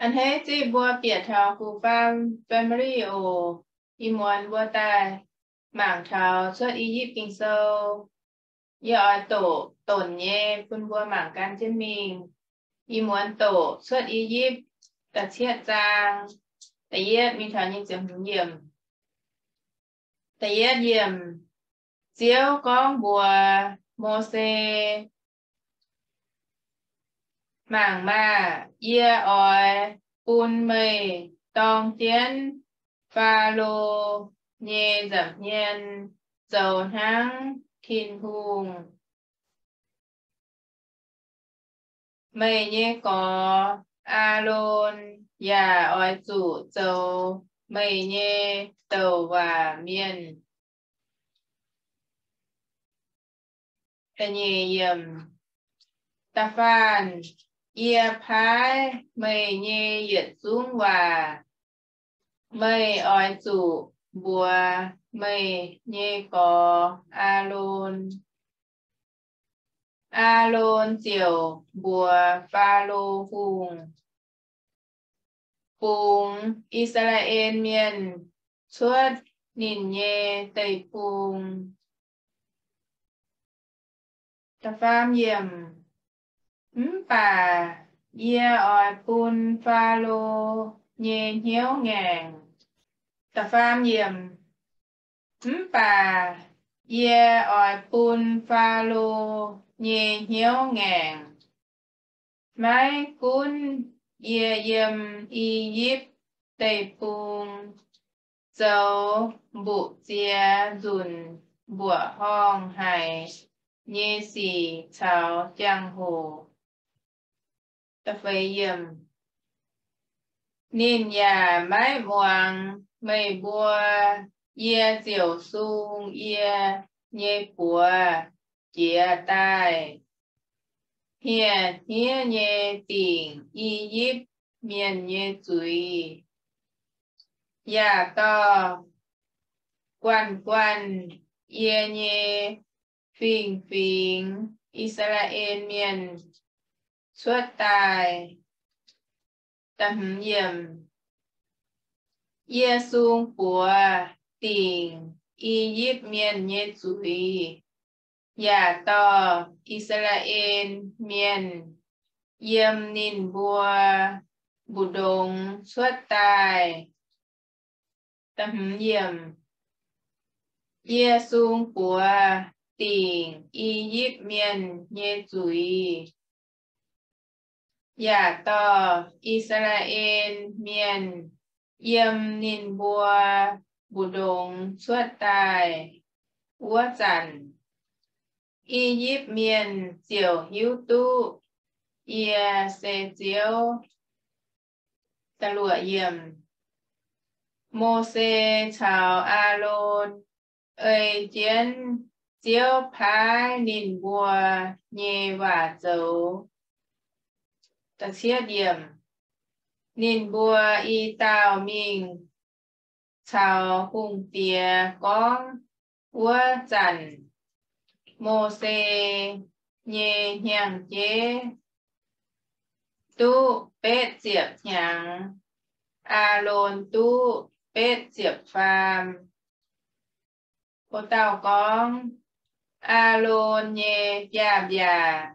A'hneiv zipv mbuo bieqc taux gu faam family oc. Ih muonz mbuo daaih mangc taux Cuotv I^yipv Ging-Sou. Yie oix doqc donc nyei bun mbuo mangc gan jienv mingh. Ih muonz doqc Cuotv I^yipv da'cietv zaang, da'yietv mingh taux nyei ziepc hmz yiemc. Da'yietv yiemc, Ziouv gorngv mbuox Mose, Mangc maah! Yie oix bun meih dorng jienv Faalo nyei nza'hmien zoux hnangv Tin-Hungh, meih nyei gorx, Aalon, yaac oix zuqc zoux meih nyei douc waac mienh. Da'faanh, yie paaiv meih nyei yietc zungv waac meih oix zuqc mbuox meih nyei gorx, Aalon. Aalon ziouc mbuox Faalo Hungh bungx I^saa^laa^en Mienh cuotv ninh nyei deic-bung. Mv baac yie oix bun Faalo nyei hnyouv ngaengc. Mv baac yie oix bun Faalo nyei hnyouv ngaengc. Maiv gunv yie yiem I^yipv Deic-Bung zoux mbu'ziex nzunc mbuoqc horngh haic nyei sic caux jangx-hoc. Ninh yaac maiv muangx meih mbuo. Yie ziouc sung yie nyei buoz jiez daaih, hniev-hniev nyei dingc I^yipv Mienh nyei zuiz, yaac dorh guanh guanh yie nyei fingx-fingx, I^saa^laa^en Mienh, cuotv daaih. Yie sung buoz dingc I^yipv Mienh nyei zuiz, yaac dorh I^saa^laa^en Mienh yiem ninh mbuo mbu'ndongx cuotv daaih. Yie sung buoz dingc I^yipv Mienh nyei zuiz, yaac dorh I^saa^laa^en Mienh yiem ninh mbuo mbu'ndongx cuotv daaih wuov zanc, I^yipv Mienh ziouc hiuv duqv yie se Ziouv. Mose caux Aalon ei jienv Ziouv paaiv ninh mbuo nyei waac zoux. Ninh mbuo i dauh mingh caux hungh diex gorngv wuov zanc, Mose nyei hnyangx-jeiv duqv betv ziepc hnyangx, Aalon duqv betv ziepc faam. O dauh gorngv, Aalon nyei biaav-mbiaac,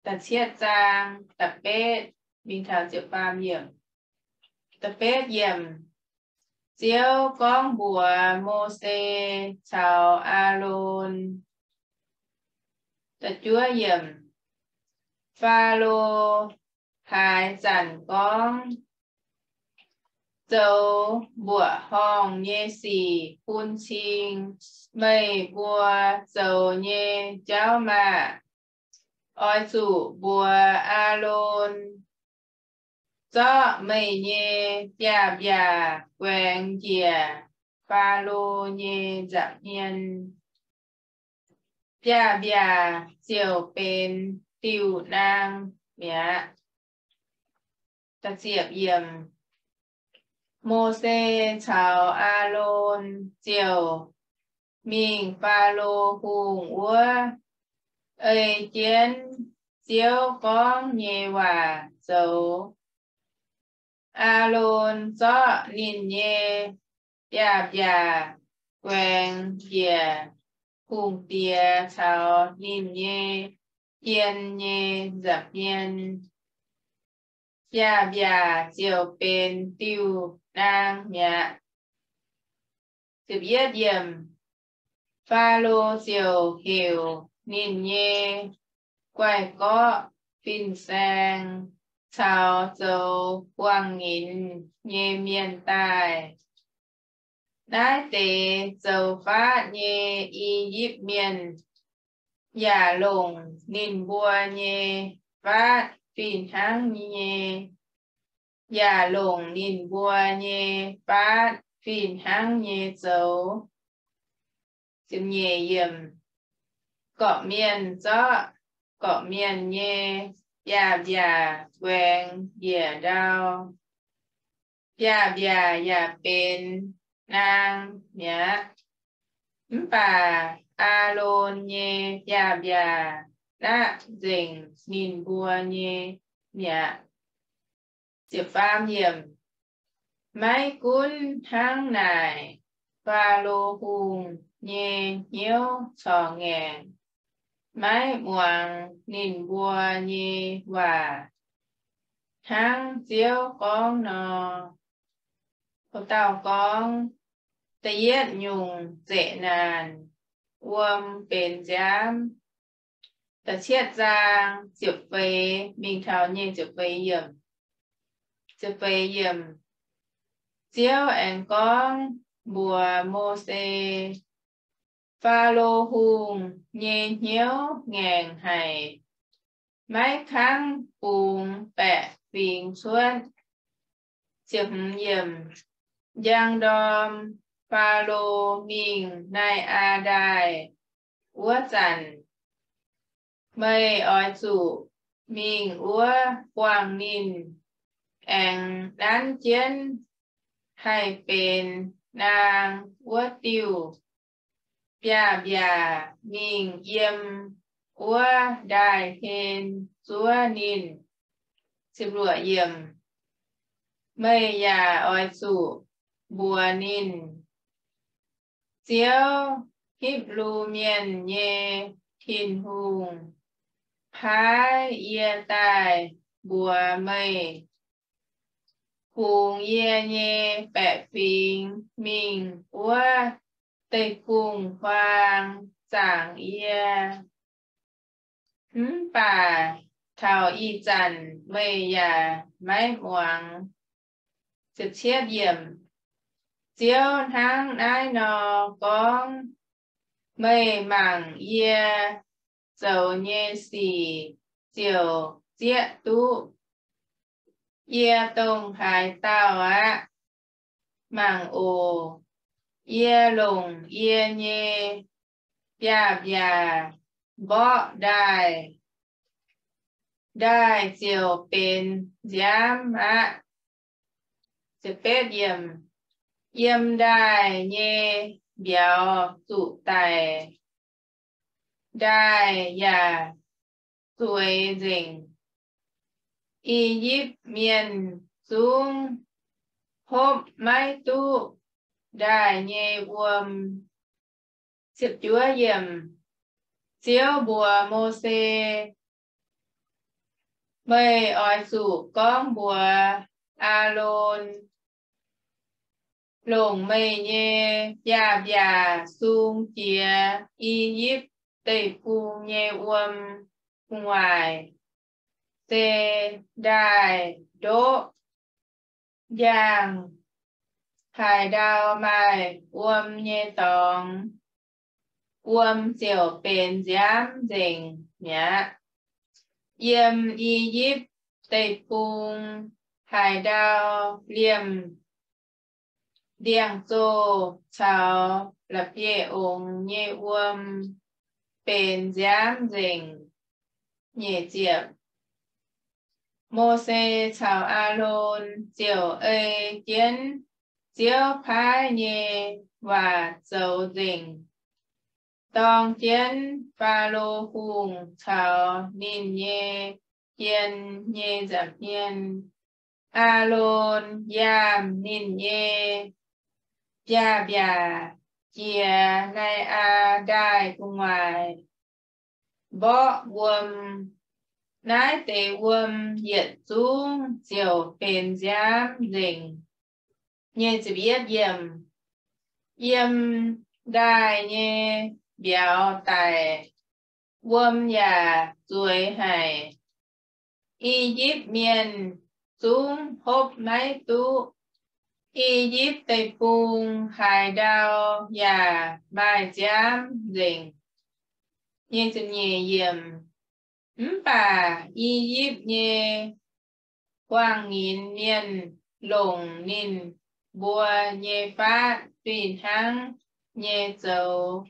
da'cietv zaang, da'betv mingh taux ziepc faam yiemc. Da'betv yiemc, Ziouv gorngv mbuox Mose caux Aalon. Da'juov yiemc, Faalo haaix zanc gorngv, zoux mbuoqc horngh nyei sic bun cing meih mbuo zoux nyei jauv maah! Oix zuqc mbuox Aalon, zorqv meih nyei biaav-mbiaac guaengx njiec Faalo nyei nza'hmien. Biaav-mbiaac ziouc benx diuh naang mi'aqv. Mose caux Aalon ziouc mingh Faalo Hungh wuov, ei jienv Ziouv gorngv nyei waac zoux. Aalon zorqv ninh nyei biaav-mbiaac guaengx njiec hungh diex caux ninh nyei jien nyei nza'hmien. Biaav-mbiaac ziouc benx diuh naang mi'aqv. Faalo ziouc heuc ninh nyei guai-gorqv fin-saeng caux zoux buangh nyinz nyei mienh daaih. Naaiv deix zoux faatv nyei I^yipv Mienh yaac longc ninh mbuo nyei faatv fih hnangv nyei, yaac longc ninh mbuo nyei faatv fih hnangv nyei zoux. Gorqv-mienh zorqv gorqv-mienh nyei biaav-mbiaac guaengx njiec ndau. Biaav-mbiaac yaac benx naang mi'aqv. Mv baac Aalon nyei biaav-mbiaac naqv nzengc ninh mbuo nyei mi'aqv. Maiv gunv hnangv naaic, Faalo Hungh nyei hnyouv corc ngaengc, maiv muangx ninh mbuo nyei waac, hnangv Ziouv gorngv nor. Dauh gorngv, da'yietv nyungc zeqc naanc, wuom benx nziaamv. Da'cietv zaang ziepc feix mingh taux nyic ziepc feix yiemc. Ziepc feix yiemc. Ziouv aengx gorngv mbuox Mose, Faalo Hungh nyei hnyouv ngaengc haic, maiv kangv bungx baeqc fingx cuotv. Njang ndorm Faalo mingh Nai^aa Ndaaih wuov zanc, meih oix zuqc mingh wuov buangh ninh, aengx nanv jienv haih benx naang wuov diuh biaav-mbiaac mingh yiem wuov ndaaih hlen zuov ninh. Meih yaac oix zuqc mbuox ninh, Ziouv, Hipv^lu Mienh nyei Tin-Hungh, paaiv yie daaih mbuox meih, Kungx yie nyei baeqc fingx mingh wuov deic-bung-huaang zaangc yie. Mv baac taux ih zanc meih yaac maiv muangx. Ziouv hnangv naaiv nor gorngv, Meih mangc yie zoux nyei sic ziouc zieqv duqv. Yie dongh haaix dauh aqv? Mangc oc. Yie longc yie nyei biaav-mbiaac mborqv ndaaih, ndaaih ziouc benx nziaamv aqv. Yiem ndaaih nyei mbiauz zuqc daic, ndaaih yaac zueiz nzengc. I^yipv Mienh zungv hopv maiv duqv ndaaih nyei wuom. Ziouv mbuox Mose, Meih oix zuqc gorngv mbuox Aalon, Longc meih nyei biaav-mbiaac sung jiex I^yipv Deic-Bung nyei wuom gu'nguaaic, se ndaaih ndoqv njang, haaix ndau maaih wuom nyei dorngx, wuom ziouc benx nziaamv nzengc mi'aqv. Yiem I^yipv Deic-Bung haaix ndau liemh ndiangx-zoh caux la'bieiv-ongx nyei wuom benx nziaamv nzengc. Mose caux Aalon ziouc ei jienv Ziouv paaiv nyei waac zoux nzengc, dorng jienv Faalo Hungh caux ninh nyei jien nyei nza'hmien. Aalon yaam ninh nyei biaav-mbiaac jiex Nai^aa Ndaaih gu'nguaaic, mborqv wuom. Naaiv deix wuom yietc zungv ziouc benx nziaamv nzengc. Yiem ndaaih nyei mbiauz daic, wuom yaac zueiz haic. I^yipv Mienh zungv hopv maiv duqv. I^yipv Deic-Bung haaix ndau yaac maaih nziaamv nzengc. Mv baac I^yipv nyei guangc nyinz mienh longc ninh mbuo nyei faatv fih hnangv nyei zoux.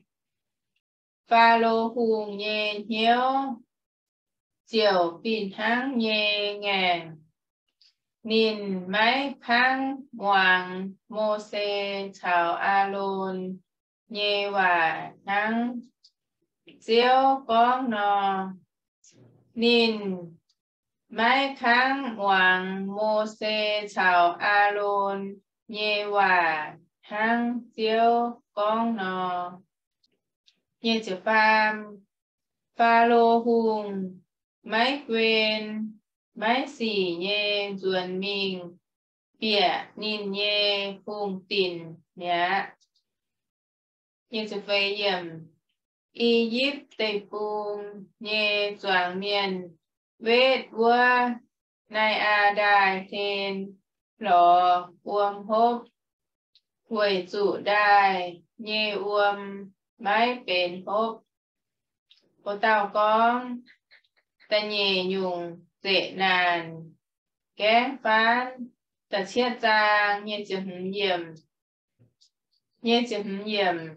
Faalo Hungh nyei hnyouv ziouc fih hnangv nyei ngaengc. Ninh maiv kangv muangx Mose caux Aalon nyei waac hnangv Ziouv gorngv nor. Ninh maiv kangv muangx Mose caux Aalon nyei waac hnangv Ziouv gorngv nor. Faalo Hungh maiv guen, maiv sic nyei nzuonx mingh bieqc ninh nyei hungh dinc mi'aqv. I^yipv Deic-Bung nyei zuangx mienh wetv wuov Nai^aa Ndaaih hlen lorz wuom hopv, weic zuqc ndaaih nyei wuom maiv benx hopv. Wuov dauh gorngv, da'nyeic nyungc zeqc naanc gaengh faanv da'cietv zaang nyei ziepc hmz yiemc.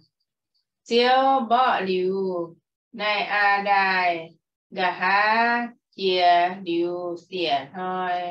Ziouv mborqv liuz Nai^aa Ndaaih, nqa'haav jiex liuz siec hnoi.